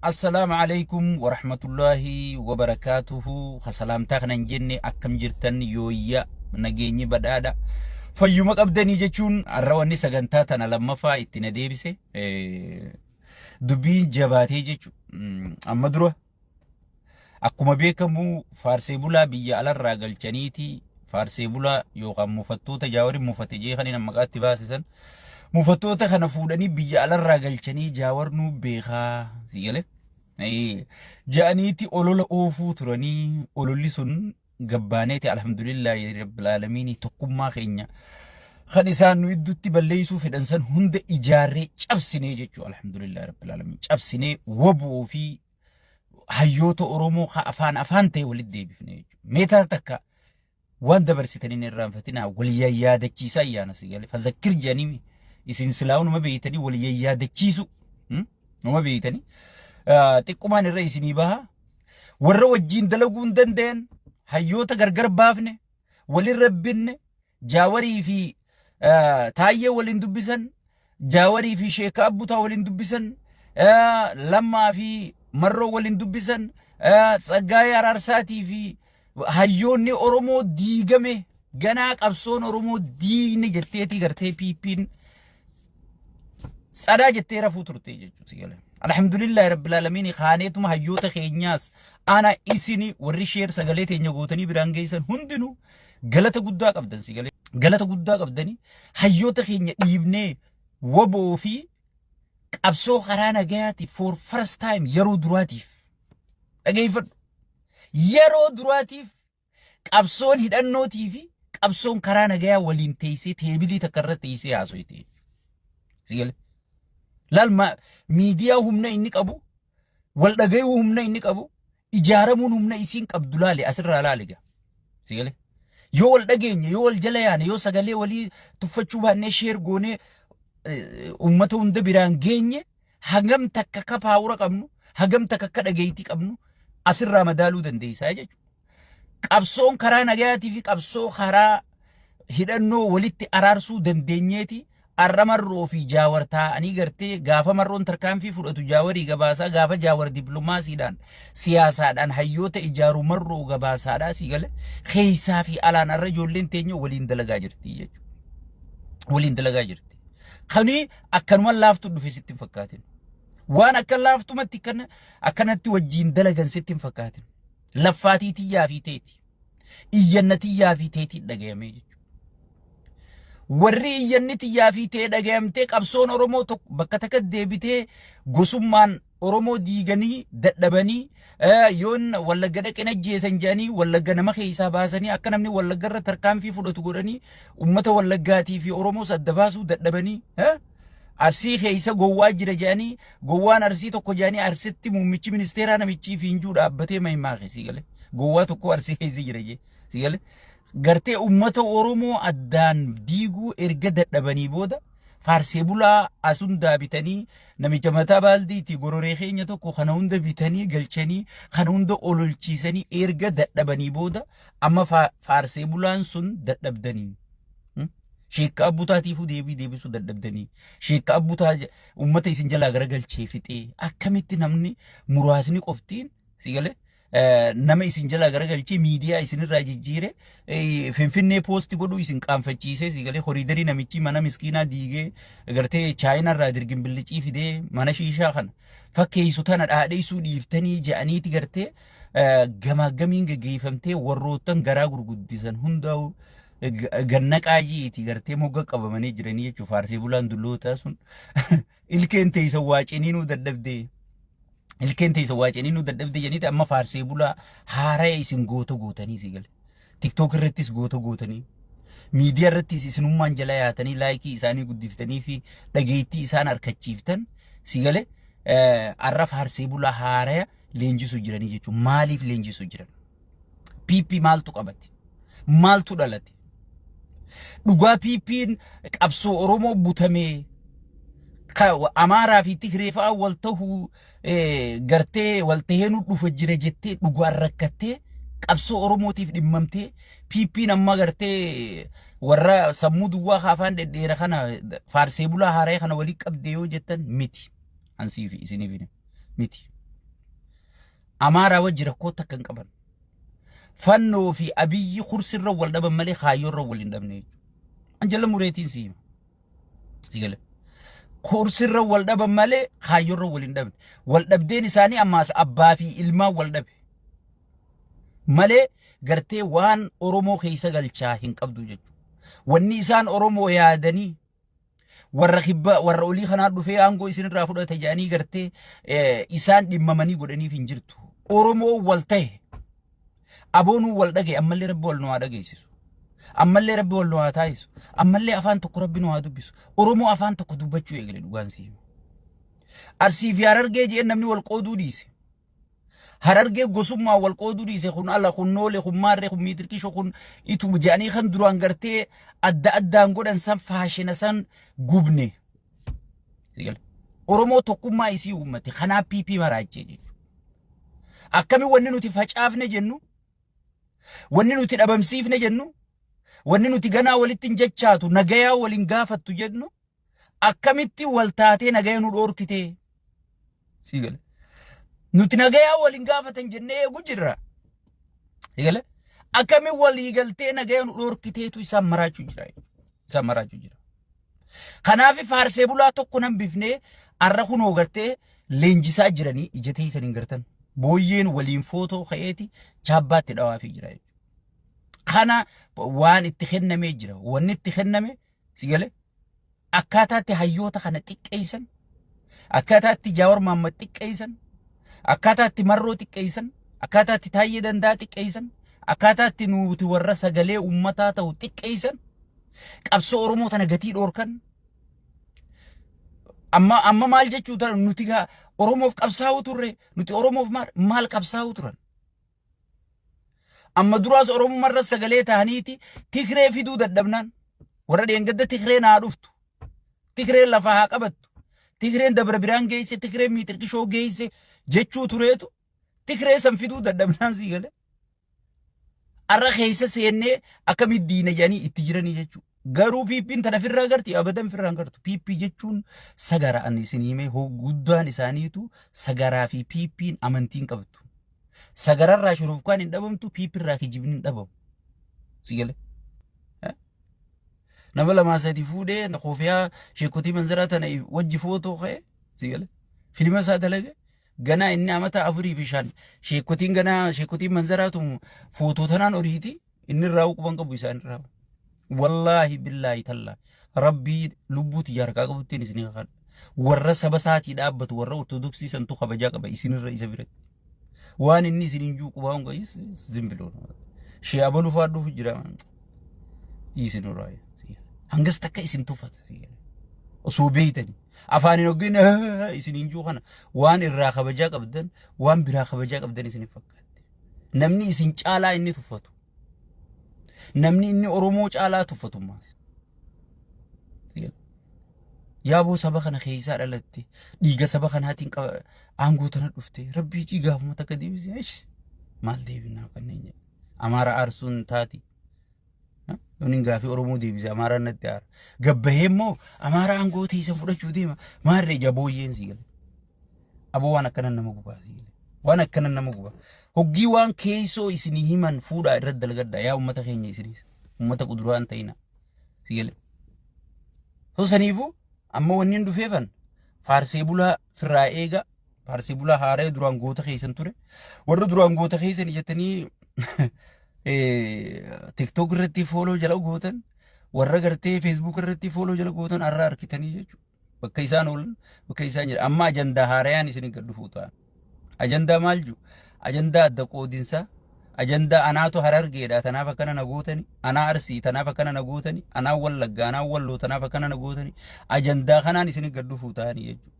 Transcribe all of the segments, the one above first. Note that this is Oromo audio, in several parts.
Assalaamu alaikum warahmatullaahi wabarakaatuhu. Ka salaamtaa kana hin jenne akkam jirtan yooyya nageenyi badhaadha. Fayyuma qabdanii jechuun har'a wanni sagantaa tana lammaffaa itti na deebise dubbiin jabaatee jechuudha. Amma dura akkuma beekamu faarsee bulaa biyya alarraa galchaniiti faarsee bulaa yookaan mufattoota jaawariin mufate jee kan inni maqaatti baasisan mufattoota kana fuudhanii biyya alarraa galchanii jaawar nuu beekaa si galee ja'aniiti olola oofuu turanii ololli sun gabbaaneeti alhamdulillaahi rabbil aalamiinii tokkummaa keenya kan isaan nu iddutti balleessuu fedhan san hunda ijaarree cabsinee jechuu alhamdulillaahi rabbil aalamiin cabsinee waboo fi hayyoota Oromoo ka afaan afaan ta'e walitti deebifne jechuudha. Meetaa takka waan dabarsitanii hin irraanfatinaa wal yaadachiisaa ayyaana si galee fazakkir jedhanii isin silaa numa beeytanii wal yaadachiisu numa beeytanii xiqqumaan irra isinii baha warra wajjiin dalaguu hin danda'an hayyoota gargar baafne walirra binne Jaawarii fi Taayyee waliin dubbisan, Jaawarii fi Sheeka Abbutaa waliin dubbisan, Lammaa fi Marroo waliin dubbisan, Tsaggaayee Araarsaatii fi hayyoonni Oromoo diigame ganaa qabsoon Oromoo diigne jetteetii gartee PP'n tsadaa jettee rafuu turte jechuudha si galee. Alhamdulillahi rabbil aalamiin kaaneetuma hayyoota keenyaas ana isini warri sheer sagalee teenya gootanii biraan geessan hundinuu galata guddaa qabdan si galee. Galata guddaa qabdanii hayyoota keenya dhiibnee waboo fi qabsoo karaa nagayaatiif for first time yeroo duraatiif dhageeffadhu. Yeroo duraatiif qabsoon hidhannootii fi qabsoon karaa nagayaa waliin teessee teebilii takka irra teessee haasoyte. Si galee. Laal miidiyaa humna inni qabu, wal dhagayuu humna inni qabu, ijaaramuun humna isiin qabdu laali asirraa laali gaa. Si galee. Yoo wal dhageenye, yoo wal jala yaane, yoo sagalee walii tuffachuu baannee sheer goonee uummata hunda biraan geenye hagam takka akka paawura qabnu, hagam takka akka dhageettii qabnu asirraa madaaluu dandeessaa jechuudha. Qabsoon karaa nagayaatii fi qabsoo karaa hidhannoo walitti araarsuu dandeenyeeti arra marroo fi jaawar taa'anii gartee gaafa marroon tarkaanfii fudhatu jaawarii gabaasaa gaafa jaawar dippiloomaasiidhaan siyaasaadhaan hayyoota ijaaru marroo gabaasaadhaa sii gale keessaa fi alaan arra ijoolleen teenya waliin dalagaa jirti jechuudha. Waliin dalagaa jirti. Kani akkanuma laaftu dhufe sitti hin fakkaatin. Waan akka laaftumatti akkanatti wajjiin dalagan sitti hin fakkaatin. Laffaatii tiyyaa fi teeti. Iyyanna tiyyaa fi teetii dhagayamee jechuudha. Warri iyyanni tiyyaa fi tee dhagayamtee qabsoon Oromoo tokko bakka takka deebitee gosummaan Oromoo diiganii dadhabanii yoon Wallagga dhaqeen ajjeesan jedhanii Wallagga nama keessaa baasanii akka namni Wallagga irra tarkaanfii fudhatu godhanii uummata Wallaggaatii fi Oromoos adda baasuu dadhabanii Arsii keessa gowwaa jira jedhanii gowwaan Arsii tokko jedhanii Arsitti muummichi ministeeraa namichi fiinjuu dhaabbatee mahimaa sii gale gowwaa tokko Arsii keessa jira jee sii gale gartee uummata Oromoo addaan diiguu erga dadhabanii booda faarsee bulaa as hundaa bitanii namicha mataa baaldiitti gororee keenya tokko kana hunda bitanii galchanii kana hunda ololchiisanii erga dadhabanii booda amma faarsee bulaan sun dadhabdanii. Sheekka abbutaatiifuu deebii deebisuu dadhabdanii. Sheekka abbutaa uummata isin jalaa garagalchee fixee akkamitti namni muraasni qoftiin si galee nama isin jalaa garagalchee miidiyaa isinirraa jijjiire finfinnee poosti godhuu isin qaanfachiisee si galee koriidarii namichi mana miskiinaa diigee gartee chaayinaarraa dirgin billicii fidee mana shiishaa kana fakkeessu tana dhaadheessuu dhiiftanii je'aniiti gartee gamaagamiin gaggeeffamtee warroottan garaa gurguddisan hundaa'u ganna qaajiiti gartee mogga qabamanii jiranii jechuun faarsee bulaan dullootaa sun ilkeen teessan waa ciniinuu dadhabdee ilkeen teessan waa ciniinuu dadhabdee jedhaniiti amma faarsee bulaa haaraya isin goota gootanii si gale tiktook irrattis goota gootanii miidiyaa irrattis isinummaan jala yaatanii laayikii isaanii guddiftanii fi dhageettii isaan harkachiiftan si gale arra faarsee bulaa haaraya leenjisuu jiranii jechuun maaliif leenjisuu jiran? PP maaltu qabate? Maaltu dhalate? Dhugaa PP'n qabsoo Oromoo butamee Amaaraa fi Tigree fa'aa wal ta'uu gartee wal tahee nu dhufa jira jettee dhugaan rakkattee qabsoo Oromootiif dhimmamtee PP'n amma gartee warra sammuu duwwaa afaan dhedheera kana faarsee bulaa haaree kana walii qabde yoo jettan miti. Ansii fi isiniif miti. Amaaraa wajji rakkoo takka hin qaban. Fannoo fi Abiyyi kursirra wal dhaban malee kaayyoorra wal hin dhabne jechuudha. An jala mureetiin si hima. Si gale. Kursirra wal dhaban malee kaayyoorra wal hin dhabne. Wal dhabdeen isaanii ammaas abbaa fi ilmaan wal dhabe. Malee gartee waan Oromoo keessa galchaa hin qabdu jechuudha. Wanni isaan Oromoo yaadanii warra kibba warra olii kanaa dhufee aangoo isinirraa fudhate jedhanii gartee isaan dhimmamanii godhaniif hin jirtu. Oromoo wal ta'e aboonuu wal dhagaye ammallee rabbi wal nu haa dhageessisu. Ammallee rabbi wal nu haa taasisu. Ammallee afaan tokko rabbi nu haa dubbisu. Oromoo afaan tokko dubbachuu eegale dhugaan si hima. Arsii fi Harargee jedhee namni wal qooduu dhiise. Harargee gosummaa wal qooduu dhiise kun ala kun noole kun maarree kun miitirkisho kun itu jedhanii kan duraan gartee adda addaan godhan san faashina san gubne. Oromoo tokkummaa isii uummate kanaaf PP maraachee jechuudha. Akkami wanni nuti facaafne jennu wanni nuti dhabamsiifne jennu wanni nuti ganaa walitti hin jechaatu nagayaa waliin gaafattu jennu Akkamitti wal taatee nagaya nu dhoorkitee? Sii gale. Nuti nagayaa waliin gaafatan jennee eegu jirra. Sii gale. Akkami walii galtee nagaya nu dhoorkiteetu isaan maraachuu jira. Isaan maraachuu jira. Kanaaf faarsee bulaa tokko nan bifnee arra kunoo gartee leenjisaa jiranii ija teessan hin gartan. Booyyeen waliin footoo ka'eeti chaabbaatti dhawaafii jira. Kana waan itti kennamee jira. Wanni itti kenname Si galee? Akkaataatti hayyoota kana xiqqeessan, akkaataatti Jaawar Mahaammad xiqqeessan, akkaataatti Marroo xiqqeessan, akkaataatti Taayyee Danda'a xiqqeessan, akkaataatti nuti warra sagalee uummataa ta'u xiqqeessan, qabsoo Oromoo tana gatii dhoorkan. Amma amma maal jechuu tara nuti gaa Oromoof qabsaa'uu turre nuti Oromoof maal maal qabsaa'uu turan. Amma duraas Oromumarra sagalee ta'aniiti Tigree fiduu dadhabnaan warra dheengadda Tigreen haa dhuftu. Tigreen lafa haa qabattu. Tigreen Dabra Biraan geesse, Tigreen Miixirqishoo geesse jechuu tureetu Tigree san fiduu dadhabnaan sii galee. Arra keessa seennee akkamitti diina jedhanii itti jiranii jechuudha. Garuu PP'n tana firraa garti abadan firraa hin gartu. PP jechuun sagara ani isin himee guddaan isaaniitu sagaraa fi PP'n amantii hin qabdu. Sagararraa shurufkaan hin dhabamtu PP irraa kijibni hin dhabamu. Si galee? Nama lamaa sadi fuudhee kofiyaa sheekotii manzaraa tana wajji footoo ka'e si galee? Filima isaa dalage ganaa inni amata afurii fi shan sheekotiin ganaa sheekotiin manzaraa tun footoo tanaan oriiti. Inni irraa quban qabu isaan irraa. Wallaahi billaahi tallaa rabbii lubbuu tiyya harkaa qabuttiin isin kakadha. Warra saba isaatii dhaabbatu warra ortodoksii santu kabajaa qaba isinirra isa biratti. Waan inni isin hin juu qubaa hunga zimbiloo. Shee abalu fa'aa dhufu jira. Isin irraa. Hangas takka isin tuffata. Osoo beeytanii. Afaan hin hoggiin isin hin juu kana waan irraa kabajaa qabdan waan biraa kabajaa qabdan isin fakkaatti. Namni isin caalaa inni tuffatu. Namni inni Oromoo caalaa tuffatu maas. Yaaboo saba kana keessaa dhalatte dhiiga saba kanaatiin aangoo tana dhufte rabbii cii gaafuma takka deebisee ish maal deebinaa kanneen jedhe. Amaara aarsuun taati. Yoon gaafii Oromoo deebise Amaaraan natti aara. Gabbahee immoo Amaara aangoo teessan fudhachuu deema. Maarree jabooyyeen sii gale. Aboo waan akkana nama gubaa sii gale. Waan akkana nama gubaa. Hoggii waan keessoo isinii himan fuudhaa irratti dalagadhaa yaa uummata keenya isinis. Uummata kuduraa hin ta'ina. Sii gale. So saniifuu amma wanni hin dhufeefan faarsee bulaa firraa eega faarsee bulaa haaree duraan goota keessan ture. Warra duraan goota keessan jettanii TikTok irratti fooloo jala gootan warra gartee Facebook irratti fooloo jala gootan har'a harkitanii jechuudha. Bakka isaan oolan bakka isaan jiran amma ajandaa haarayaan isin gad dhufuu ta'a. Ajandaa maal jiru? Ajandaa adda qoodinsaa ajandaa anaatu harargeedha tanaaf akkana na gootani anaa arsii tanaaf akkana na gootani anaa wallagga anaa walloo tanaaf akkana na gootani ajandaa kanaan isin gad dhufuu ta'anii jechuudha.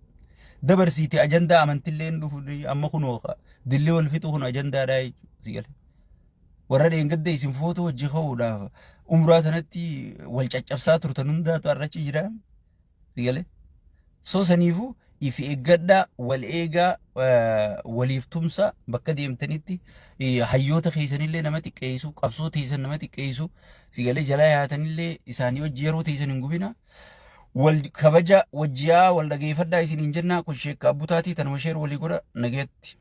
Dabarsiite ajandaa amantillee hin dhufu amma kunoo dillee wal fixu kun ajandaadha jechuudha. Warra dheengadda isin footoo wajji ka'uudhaaf umraa tanatti wal caccabsaa turtan hundaatu har'achi jira. Galee. So saniifuu if eeggadhaa wal eegaa waliif tumsa bakka deemtanitti hayyoota keessanillee nama xiqqeessu qabsoo teessan nama xiqqeessu sigalee jalaa yaatanillee isaanii wajji yeroo teessan hin gubina. Wal kabaja wajjiyaa wal dhageeffadhaa isiniin jennaa kun sheekka abbutaatii tanuma sheer walii godha nageetti.